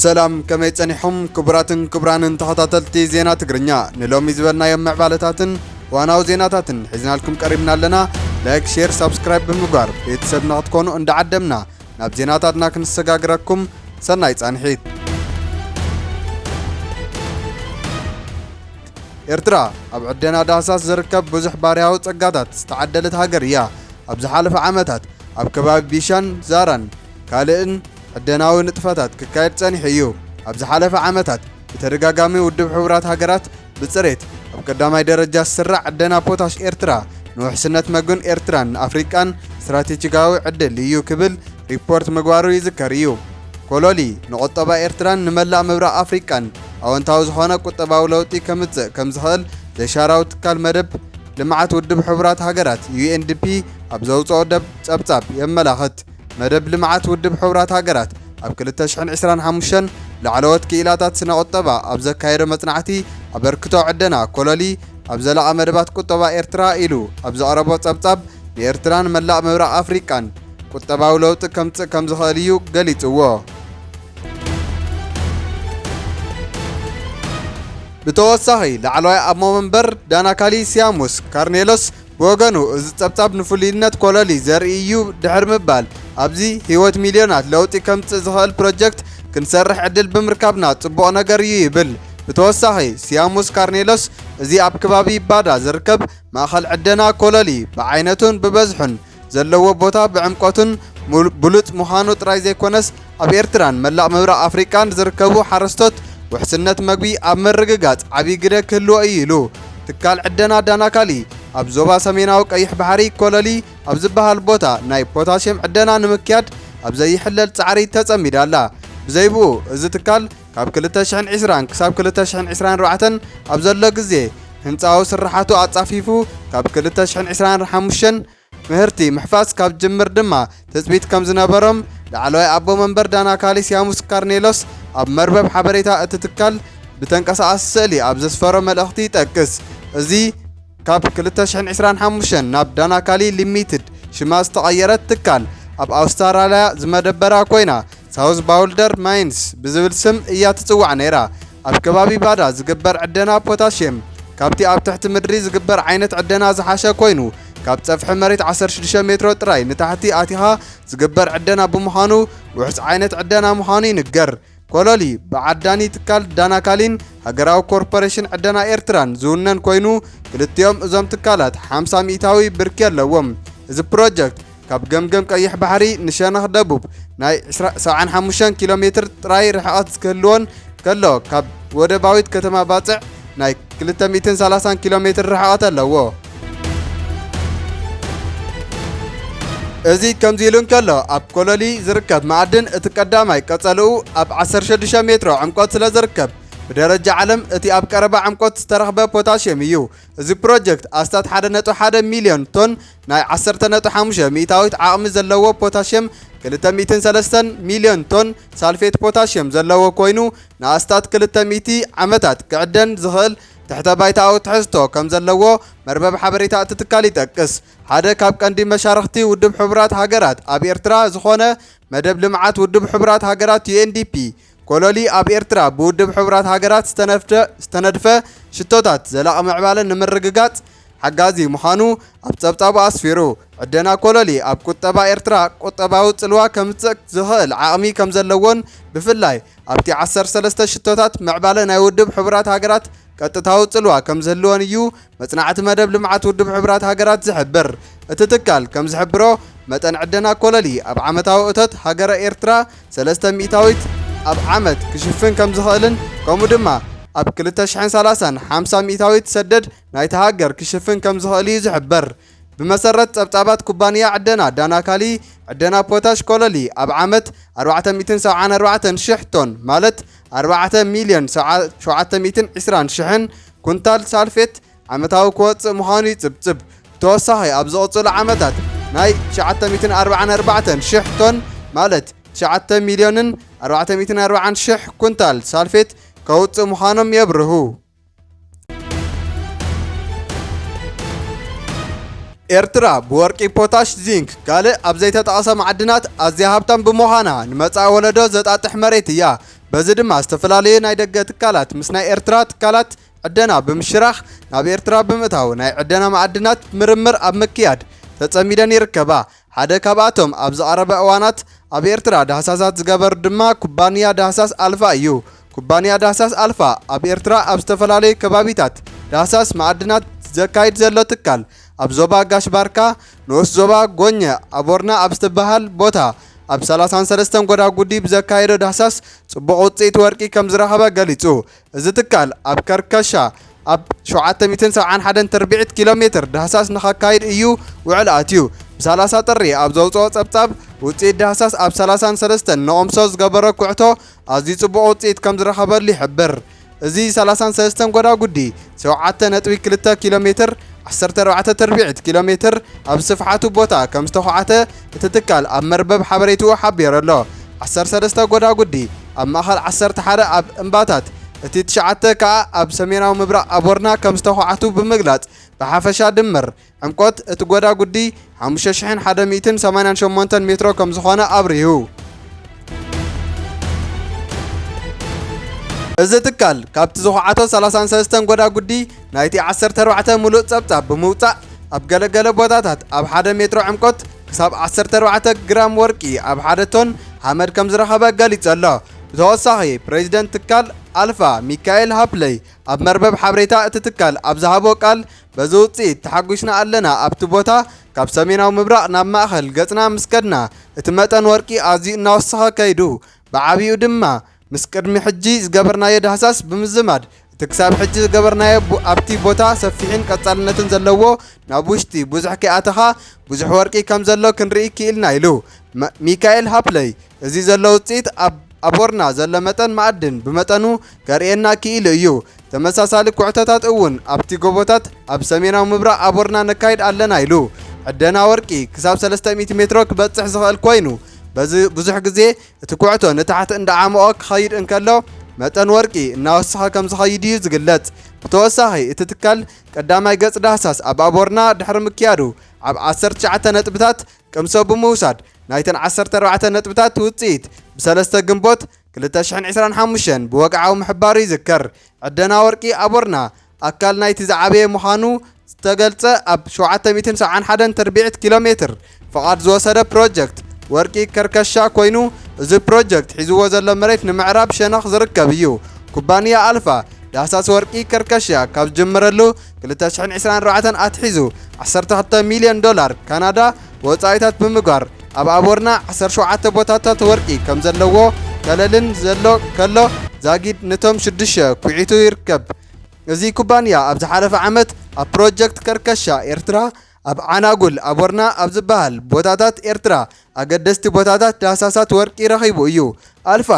ሰላም፣ ከመይ ጸኒሑም ክቡራትን ክቡራንን ተኸታተልቲ ዜና ትግርኛ? ንሎሚ ዝበልናዮም ምዕባለታትን ዋናው ዜናታትን ሒዝናልኩም ቀሪብና ኣለና። ላይክ፣ ሼር፣ ሳብስክራይብ ብምግባር ቤተሰብና ክትኮኑ እንዳዓደምና ናብ ዜናታትና ክንሰጋግረኩም ሰናይ ጻንሒት። ኤርትራ ኣብ ዕደና ዳህሳስ ዝርከብ ብዙሕ ባርያዊ ጸጋታት ዝተዓደለት ሃገር እያ። ኣብ ዝሓለፈ ዓመታት ኣብ ከባቢ ቢሻን ዛራን ካልእን ዕደናዊ ንጥፈታት ክካየድ ጸኒሑ እዩ። ኣብ ዝሓለፈ ዓመታት ብተደጋጋሚ ውድብ ሕቡራት ሃገራት ብጽሬት ኣብ ቀዳማይ ደረጃ ዝስራዕ ዕደና ፖታሽ ኤርትራ ንውሕስነት መግብን ኤርትራን ንኣፍሪቃን ስትራቴጂካዊ ዕድል እዩ ክብል ሪፖርት ምግባሩ ይዝከር እዩ። ኮሎሊ ንቁጠባ ኤርትራን ንመላእ ምብራቕ ኣፍሪቃን ኣወንታዊ ዝኾነ ቁጠባዊ ለውጢ ከምጽእ ከምዝኽእል ዘይሻራዊ ትካል መደብ ልምዓት ውድብ ሕቡራት ሃገራት፣ ዩ ኤን ዲ ፒ፣ ኣብ ዘውጽኦ ደብ ጸብጻብ የመላኽት። መደብ ልምዓት ውድብ ሕቡራት ሃገራት ኣብ ክልተ ሽሕን ዕስራን ሓሙሽተን ላዕለዎት ክኢላታት ስነ ቁጠባ ኣብ ዘካየዶ መጽናዕቲ፣ ኣበርክቶ ዕደና ኮሎሊ ኣብ ዘላቒ መደባት ቁጠባ ኤርትራ ኢሉ ኣብ ዘቕረቦ ጸብጻብ፣ ንኤርትራን መላእ ምብራቕ ኣፍሪቃን ቁጠባዊ ለውጢ ከምጽእ ከምዝኽእል እዩ ገሊጽዎ። ብተወሳኺ፣ ላዕለዋይ ኣቦ መንበር ዳናካሊ ሲያሙስ ካርኔሎስ ብወገኑ፣ እዚ ጸብጻብ ንፍሉይነት ኮሎሊ ዘርኢ እዩ ድሕሪ ምባል፣ ኣብዚ ህይወት ሚልዮናት ለውጢ ከምጽእ ዝኽእል ፕሮጀክት ክንሰርሕ ዕድል ብምርካብና ጽቡቕ ነገር እዩ ይብል። ብተወሳኺ፣ ሲያሙስ ካርኔሎስ፣ እዚ ኣብ ከባቢ ባዳ ዝርከብ ማእከል ዕደና ኮሎሊ ብዓይነቱን ብበዝሑን ዘለዎ ቦታ ብዕምቆቱን ሙል-፣ ብሉጽ ምዃኑ ጥራይ ዘይኮነስ፣ ኣብ ኤርትራን መላእ ምብራቕ ኣፍሪቃን ዝርከቡ ሓረስቶት ውሕስነት መግቢ ኣብ ምርግጋጽ ዓቢ ግደ ክህልዎ እዩ ኢሉ። ትካል ዕደና ዳናካሊ ኣብ ዞባ ሰሜናዊ ቀይሕ ባሕሪ ኮሎሊ ኣብ ዝበሃል ቦታ ናይ ፖታሽየም ዕደና ንምክያድ ኣብ ዘይሕለል ጻዕሪ ተጸሚዳ ኣላ። ብዘይብኡ፣ እዚ ትካል ካብ ክልተ ሽሕን ዕስራን ክሳብ ክልተ ሽሕን ዕስራን ኣርባዕተን ኣብ ዘሎ ግዜ ህንጻዊ ስራሓቱ ኣጻፊፉ፣ ካብ ክልተ ሽሕን ዕስራን ሓሙሽተን ምህርቲ ምሕፋስ ካብ ጅምር ድማ ትጽቢት ከም ዝነበሮም ላዕለዋይ ኣቦ መንበር ዳናካሊ ሲያሙስ ካርኔሎስ ኣብ መርበብ ሓበሬታ እቲ ትካል ብተንቀሳቓሲ ስእሊ ኣብ ዘስፈሮ መልእኽቲ ይጠቅስ። እዚ ካብ ክልተ ሽሕን ዕስራን ሓሙሽተን ናብ ዳናካሊ ሊሚትድ ሽማ ዝተቐየረት ትካል ኣብ ኣውስትራልያ ዝመደበራ ኮይና፣ ሳውዝ ባውልደር ማይንስ ብዝብል ስም እያ ትጽዋዕ ነይራ። ኣብ ከባቢ ባዳ ዝግበር ዕደና ፖታሽየም ካብቲ ኣብ ትሕቲ ምድሪ ዝግበር ዓይነት ዕደና ዝሓሸ ኮይኑ፣ ካብ ጸፍሒ መሬት ዓሰርተ ሽዱሽተ ሜትሮ ጥራይ ንታሕቲ ኣቲኻ ዝግበር ዕደና ብምዃኑ፣ ውሑስ ዓይነት ዕደና ምዃኑ ይንገር። ኮሎሊ ብዓዳኒ ትካል ዳናካሊን ሃገራዊ ኮርፖሬሽን ዕደና ኤርትራን ዝውነን ኮይኑ፣ ክልቲኦም እዞም ትካላት ሓምሳ ሚእታዊ ብርኪ ኣለዎም። እዚ ፕሮጀክት ካብ ገምገም ቀይሕ ባሕሪ ንሸነኽ ደቡብ ናይ ዕስራ፣ ሰብዓን ሓሙሽተን ኪሎ ሜትር ጥራይ ርሕቐት ክህልዎን ከሎ፣ ካብ ወደባዊት ከተማ ባጽዕ ናይ ክልተ ሚእትን ሰላሳን ኪሎ ሜትር ርሕቐት ኣለዎ። እዚ ከምዚ ኢሉ እንከሎ፣ ኣብ ኮሎሊ ዝርከብ መኣድን እቲ ቀዳማይ ቀጸልኡ ኣብ ዓሰርተ ሽዱሽተ ሜትሮ ዕምቆት ስለ ዝርከብ፣ ብደረጃ ዓለም እቲ ኣብ ቀረባ ዕምቆት ዝተረኽበ ፖታሽየም እዩ። እዚ ፕሮጀክት ኣስታት ሓደ ነጥቢ ሓደ ሚልዮን ቶን ናይ ዓሰርተ ነጥቢ ሓሙሽተ ሚእታዊት ዓቕሚ ዘለዎ ፖታሽየም፣ ክልተ ሚእትን ሰለስተን ሚልዮን ቶን ሳልፌት ፖታሽየም ዘለዎ ኮይኑ፣ ንኣስታት ክልተ ሚእቲ ዓመታት ክዕደን ዝኽእል ትሕተ ባይታዊ ትሕዝቶ ከም ዘለዎ መርበብ ሓበሬታ እቲ ትካል ይጠቅስ። ሓደ ካብ ቀንዲ መሻርኽቲ ውድብ ሕቡራት ሃገራት ኣብ ኤርትራ ዝኾነ መደብ ልምዓት ውድብ ሕቡራት ሃገራት፣ ዩ ኤን ዲ ፒ፣ ኮሎሊ ኣብ ኤርትራ ብውድብ ሕቡራት ሃገራት ዝተነፍደ-፣ ዝተነድፈ ሽቶታት ዘላቒ ምዕባለ ንምርግጋጽ ሓጋዚ ምዃኑ ኣብ ጸብጻቡ ኣስፊሩ። ዕደና ኮሎሊ ኣብ ቁጠባ ኤርትራ ቁጠባዊ ጽልዋ ከምጽእ ዝኽእል ዓቕሚ ከም ዘለዎን፣ ብፍላይ ኣብቲ ዓሰርተ ሰለስተ ሽቶታት ምዕባለ ናይ ውድብ ሕቡራት ሃገራት ቀጥታዊ ጽልዋ ከም ዝህልወን እዩ መጽናዕቲ መደብ ልምዓት ውድብ ሕቡራት ሃገራት ዝሕብር። እቲ ትካል ከም ዝሕብሮ፣ መጠን ዕደና ኮለሊ ኣብ ዓመታዊ እቶት ሃገረ ኤርትራ ሰለስተ ሚእታዊት ኣብ ዓመት ክሽፍን ከም ዝኽእልን፣ ከምኡ ድማ ኣብ ክልተ ሽሕን ሰላሳን ሓምሳ ሚእታዊት ሰደድ ናይታ ሃገር ክሽፍን ከም ዝኽእል እዩ ዝሕበር። ብመሰረት ጸብጻባት ኩባንያ ዕደና ዳናካሊ፣ ዕደና ፖታሽ ኮለሊ ኣብ ዓመት ኣርባዕተ ሚእትን ሰብዓን ኣርባዕተን ሽሕ ቶን፣ ማለት ኣርባዕተ ሚልዮን ሸውዓተ ሚእትን ዕስራን ሽሕን ኩንታል ሳልፌት ዓመታዊ ክወጽእ ምዃኑ ይጽብጽብ። ብተወሳኺ፣ ኣብ ዝቕጽሉ ዓመታት ናይ ትሽዓተ ሚእትን ኣርባዓን ኣርባዕተን ሽሕ ቶን፣ ማለት ትሽዓተ ሚልዮንን ኣርባዕተ ሚእትን ኣርባዓን ሽሕ ኩንታል ሳልፌት ከውጽእ ምዃኖም የብርሁ። ኤርትራ ብወርቂ፣ ፖታሽ፣ ዚንክ፣ ካልእ ኣብ ዘይተጠቐሰ ማዕድናት ኣዝያ ሃብታም ብምዃና፣ ንመጻኢ ወለዶ ዘጣጥሕ መሬት እያ። በዚ ድማ ዝተፈላለዩ ናይ ደገ ትካላት ምስ ናይ ኤርትራ ትካላት ዕደና ብምሽራኽ ናብ ኤርትራ ብምእታው ናይ ዕደና መኣድናት ምርምር ኣብ ምክያድ ተጸሚደን ይርከባ። ሓደ ካብኣቶም ኣብ ዝቐረበ እዋናት ኣብ ኤርትራ ዳህሳሳት ዝገበር ድማ ኩባንያ ዳህሳስ ኣልፋ እዩ። ኩባንያ ዳህሳስ ኣልፋ ኣብ ኤርትራ ኣብ ዝተፈላለዩ ከባቢታት ዳህሳስ መኣድናት ዘካይድ ዘሎ ትካል፣ ኣብ ዞባ ጋሽ ባርካ ንኡስ ዞባ ጎኘ ኣቦርና ኣብ ዝተበሃል ቦታ ኣብ ሰላሳን ሰለስተን ጎዳጉዲ ብዘካየዶ ዳህሳስ ጽቡቕ ውጽኢት ወርቂ ከም ዝረኸበ ገሊጹ። እዚ ትካል ኣብ ከርከሻ ኣብ ሸውዓተ ሚእትን ሰብዓን ሓደን ትርብዒት ኪሎ ሜትር ዳህሳስ ንኸካይድ እዩ ውዕል ኣትዩ። ብ ሰላሳ ጥሪ ኣብ ዘውፅኦ ጸብጻብ፣ ውፅኢት ዳህሳስ ኣብ ሰላሳን ሰለስተን ንኦምሶ ዝገበሮ ኩዕቶ ኣዝዩ ጽቡቕ ውፅኢት ከም ዝረኸበሉ ይሕብር። እዚ ሰላሳን ሰለስተን ጎዳጉዲ ሸውዓተ ነጥቢ ክልተ ኪሎ ሜትር፣ ዓሰርተ ኣርባዕተ ትርብዒት ኪሎ ሜትር ኣብ ስፍሓቱ ቦታ ከም ዝተኹዓተ እቲ ትካል ኣብ መርበብ ሓበሬትኡ ሓቢሩ ኣሎ። ዓሰርተ ሰለስተ ጎዳጉዲ ኣብ ማእኸል ዓሰርተ ሓደ ኣብ እምባታት፣ እቲ ትሽዓተ ከኣ ኣብ ሰሜናዊ ምብራቕ ኣቦርና ከም ዝተኹዓቱ ብምግላጽ፣ ብሓፈሻ ድምር ዕምቆት እቲ ጎዳጉዲ ሓሙሽተ ሽሕን ሓደ ሚእትን ሰማንያን ሸሞንተን ሜትሮ ከም ዝኾነ ኣብሪሁ። እዚ ትካል ካብቲ ዝኹዓቶ ሰላሳን ሰለስተን ጎዳጉዲ ናይቲ ዓሰርተ ኣርባዕተ ምሉእ ጸብጻብ ብምውጻእ፣ ኣብ ገለገለ ቦታታት ኣብ ሓደ ሜትሮ ዕምቆት ክሳብ ዓሰርተ ኣርባዕተ ግራም ወርቂ ኣብ ሓደ ቶን ሓመድ ከም ዝረኸበ ገሊጹ ኣሎ። ብተወሳኺ፣ ፕሬዚደንት ትካል ኣልፋ ሚካኤል ሃፕለይ ኣብ መርበብ ሓበሬታ እቲ ትካል ኣብ ዝሃቦ ቃል፣ በዚ ውጽኢት ተሓጒስና ኣለና፣ ኣብቲ ቦታ ካብ ሰሜናዊ ምብራቕ ናብ ማእኸል ገጽና ምስ ከድና፣ እቲ መጠን ወርቂ ኣዝዩ እናወሰኸ ከይዱ፣ ብዓቢኡ ድማ ምስ ቅድሚ ሕጂ ዝገበርናዮ ዳህሳስ ብምዝማድ፣ እቲ ክሳብ ሕጂ ዝገበርናዮ ቡ-፣ ኣብቲ ቦታ ሰፊሕን ቀጻልነትን ዘለዎ፣ ናብ ውሽጢ ብዙሕ ከይኣተኻ ብዙሕ ወርቂ ከም ዘሎ ክንርኢ ክኢልና ኢሉ። መ-፣ ሚካኤል ሃፕለይ፣ እዚ ዘሎ ውጽኢት ኣብ ኣቦርና ዘሎ መጠን መኣድን ብመጠኑ ከርእየና ክኢሉ እዩ። ተመሳሳሊ ኩዕቶታት እውን ኣብቲ ጎቦታት ኣብ ሰሜናዊ ምብራቕ ኣቦርና ነካይድ ኣለና ኢሉ። ዕደና ወርቂ ክሳብ ሰለስተ ሚእቲ ሜትሮ ክበጽሕ ዝኽእል ኮይኑ፣ በዚ ብዙሕ ግዜ እቲ ኩዕቶ ንታሕቲ እንዳዓመቖ ክኸይድ እንከሎ፣ መጠን ወርቂ እናወሰኸ ከም ዝኸይድ እዩ ዝግለጽ። ብተወሳኺ፣ እቲ ትካል ቀዳማይ ገጽ ዳህሳስ ኣብ ኣቦርና ድሕሪ ምክያዱ፣ ኣብ ዓሰርተ ትሽዓተ ነጥብታት ቅምሶ ብምውሳድ፣ ናይተን ዓሰርተ ኣርባዕተ ነጥብታት ውጽኢት ብ ሰለስተ ግንቦት ክልተ ሽሕን ዕስራን ሓሙሽተን ብወግዓዊ ምሕባሩ ይዝከር። ዕደና ወርቂ ኣቦርና ኣካል ናይቲ ዝዓበየ ምዃኑ ዝተገልጸ፣ ኣብ ሸውዓተ ሚእትን ሰብዓን ሓደን ትርብዒት ኪሎ ሜትር ፍቓድ ዝወሰደ ፕሮጀክት ወርቂ ከርከሻ ኮይኑ፣ እዚ ፕሮጀክት ሒዝዎ ዘሎ መሬት ንምዕራብ ሸነኽ ዝርከብ እዩ። ኩባንያ ኣልፋ ዳህሳስ ወርቂ ከርከሻ ካብ ዝጀመረሉ ክልተ ሽሕን ዕስራን ኣርባዕተን ኣትሒዙ ዓሰርተ ክልተ ሚልዮን ዶላር ካናዳ ወጻኢታት ብምግባር፣ ኣብ ኣቦርና ዓሰርተ ሸውዓተ ቦታታት ወርቂ ከም ዘለዎ ከለልን ዘሎ ከሎ፣ ዛጊድ ነቶም ሽዱሽተ ኩዒቱ ይርከብ። እዚ ኩባንያ ኣብ ዝሓለፈ ዓመት ኣብ ፕሮጀክት ከርከሻ ኤርትራ ኣብ ዓናጉል ኣቦርና ኣብ ዝበሃል ቦታታት ኤርትራ ኣገደስቲ ቦታታት ዳህሳሳት ወርቂ ረኺቡ እዩ። ኣልፋ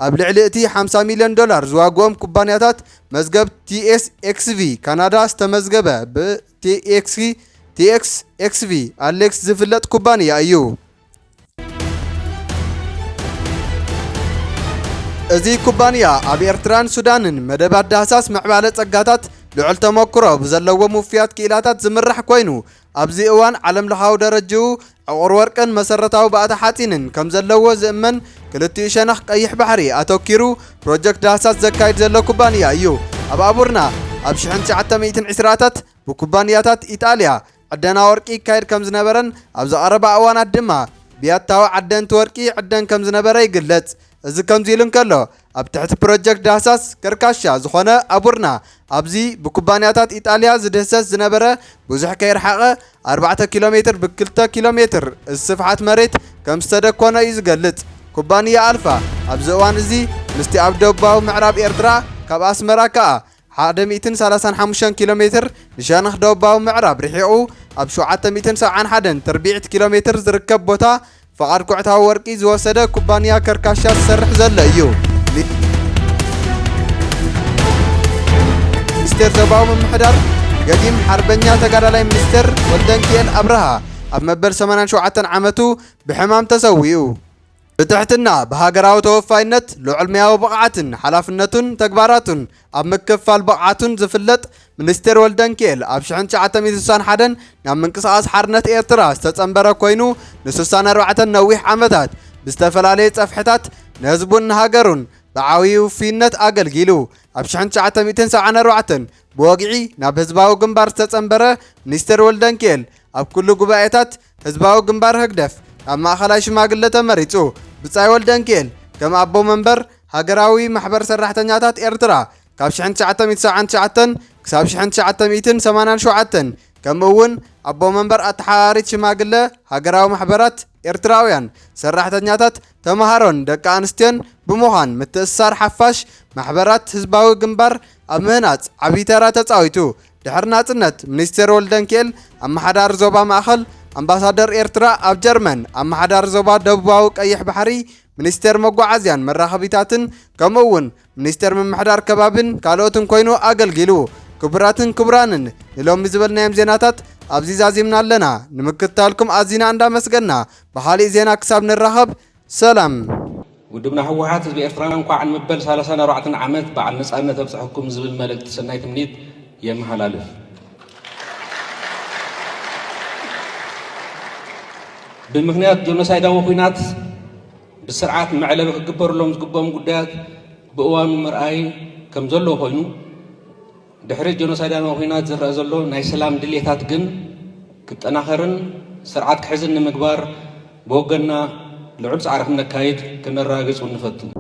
ኣብ ልዕሊ እቲ ሓምሳ ሚልዮን ዶላር ዝዋግኦም ኩባንያታት መዝገብ ቲ ኤስ ኤክስ ቪ ካናዳ ዝተመዝገበ፣ ብ ቲ ኤክስ፣ ቲ ኤክስ ኤክስ ቪ ኣሌክስ ዝፍለጥ ኩባንያ እዩ። እዚ ኩባንያ ኣብ ኤርትራን ሱዳንን መደባት ዳህሳስ ምዕባለ ጸጋታት ልዑል ተመክሮ ብዘለዎም ውፉያት ክኢላታት ዝምራሕ ኮይኑ፣ ኣብዚ እዋን ዓለምለኻዊ ደረጅኡ ዕቑር ወርቅን መሰረታዊ ባእታ ሓጺንን ከም ዘለዎ ዝእመን፣ ክልቲኡ ሸነኽ ቀይሕ ባሕሪ ኣተኪሩ ፕሮጀክት ዳህሳስ ዘካይድ ዘሎ ኩባንያ እዩ። ኣብ ኣቡርና ኣብ ሽሕን ትሽዓተ ሚእትን ዕስራታት ብኩባንያታት ኢጣልያ ዕደና ወርቂ ይካየድ ከም ዝነበረን፣ ኣብ ዝቐረባ እዋናት ድማ ብያታዊ ዓደንቲ ወርቂ ይዕደን ከም ዝነበረ ይግለጽ። እዚ ከምዚ ኢሉ እንከሎ፣ ኣብ ትሕቲ ፕሮጀክት ዳህሳስ ከርካሻ ዝኾነ ኣቡርና፣ ኣብዚ ብኩባንያታት ኢጣልያ ዝድህሰስ ዝነበረ ብዙሕ ከይረሓቐ ኣርባዕተ ኪሎ ሜትር ብ ክልተ ኪሎ ሜትር ዝስፍሓት መሬት ከም ዝተደኮነ እዩ ዝገልጽ። ኩባንያ ኣልፋ ኣብዚ እዋን እዚ ምስቲ ኣብ ደቡባዊ ምዕራብ ኤርትራ ካብ ኣስመራ ከኣ ሓደ ሚእትን ሰላሳን ሓሙሽተን ኪሎ ሜትር ንሸነኽ ደቡባዊ ምዕራብ ርሒቑ ኣብ ሸውዓተ ሚእትን ሰብዓን ሓደን ትርብዒት ኪሎ ሜትር ዝርከብ ቦታ ፍቓድ ኩዕታዊ ወርቂ ዝወሰደ ኩባንያ ከርካሻ ዝሰርሕ ዘሎ እዩ። ሚኒስቴር ዞባዊ ምምሕዳር ገዲም ሓርበኛ ተጋዳላይ ሚኒስቴር ወልደንኪኤል ኣብርሃ ኣብ መበል ሰማንያን ሸውዓተን ዓመቱ ብሕማም ተሰዊኡ። ብትሕትና፣ ብሃገራዊ ተወፋይነት፣ ልዑል ሙያዊ ብቕዓትን ሓላፍነቱን ተግባራቱን ኣብ ምክፋል ብቕዓቱን ዝፍለጥ ሚኒስቴር ወልደንኪኤል፣ ኣብ ሽሕን ትሽዓተ ሚእትን ስሳን ሓደን ናብ ምንቅስቓስ ሓርነት ኤርትራ ዝተጸንበረ ኮይኑ፣ ንስሳን ኣርባዕተን ነዊሕ ዓመታት ብዝተፈላለየ ጸፍሕታት ንህዝቡን ንሃገሩን ብዓብዪ ውፍይነት ኣገልጊሉ። ኣብ ሽሕን ትሽዓተ ሚእትን ሰብዓን ኣርባዕተን ብወግዒ ናብ ህዝባዊ ግንባር ዝተጸንበረ ሚኒስተር ወልደንኪኤል፣ ኣብ ኩሉ ጉባኤታት ህዝባዊ ግንባር ህግደፍ ናብ ማእኸላይ ሽማግለ ተመሪጹ። ብጻይ ወልደንኪኤል ከም ኣቦ መንበር ሃገራዊ ማሕበር ሰራሕተኛታት ኤርትራ ካብ ሽሕን ትሽዓተ ሚእትን ሰብዓን ትሽዓተን ክሳብ ሽሕን ትሽዓተ ሚእትን ሰማንያን ሸውዓተን፣ ከምኡ እውን ኣቦ መንበር ኣተሓራሪት ሽማግለ ሃገራዊ ማሕበራት ኤርትራውያን ሰራሕተኛታት፣ ተምሃሮን ደቂ ኣንስትዮን ብምዃን ምትእስሳር ሓፋሽ ማሕበራት ህዝባዊ ግንባር ኣብ ምህናጽ ዓብዪ ተራ ተጻዊቱ። ድሕሪ ናጽነት፣ ሚኒስተር ወልደንኪኤል ኣመሓዳሪ ዞባ ማእኸል፣ ኣምባሳደር ኤርትራ ኣብ ጀርመን፣ ኣመሓዳሪ ዞባ ደቡባዊ ቀይሕ ባሕሪ፣ ሚኒስተር መጓዓዝያን መራኸቢታትን፣ ከምኡ እውን ሚኒስተር ምምሕዳር ከባቢን ካልኦትን ኮይኑ ኣገልጊሉ። ክቡራትን ክቡራንን፣ ንሎሚ ዝበልናዮም ዜናታት ኣብዚ ዛዚምና ኣለና። ንምክትታልኩም ኣዚና እንዳመስገና፣ ብኻሊእ ዜና ክሳብ ንራኸብ፣ ሰላም። ውድብና ህወሓት ህዝቢ ኤርትራ እንኳዕ ንመበል ሰላሳን ኣርባዕተን ዓመት በዓል ነጻነት ኣብጽሐኩም ዝብል መልእክቲ ሰናይ ትምኒት የመሓላልፍ። ብምኽንያት ጀኖሳይዳዊ ኲናት ብስርዓት መዕለቢ ክግበረሎም ዝግብኦም ጉዳያት ብእዋኑ ምርኣይ ከም ዘለዎ ኮይኑ፣ ድሕሪ ጀኖሳይዳዊ ኲናት ዝረኣ ዘሎ ናይ ሰላም ድሌታት ግን ክጠናኸርን ስርዓት ክሕዝን ንምግባር ብወገንና ልዑል ጻዕሪ ክነካይድ ከነረጋግጽ እውን ንፈቱ።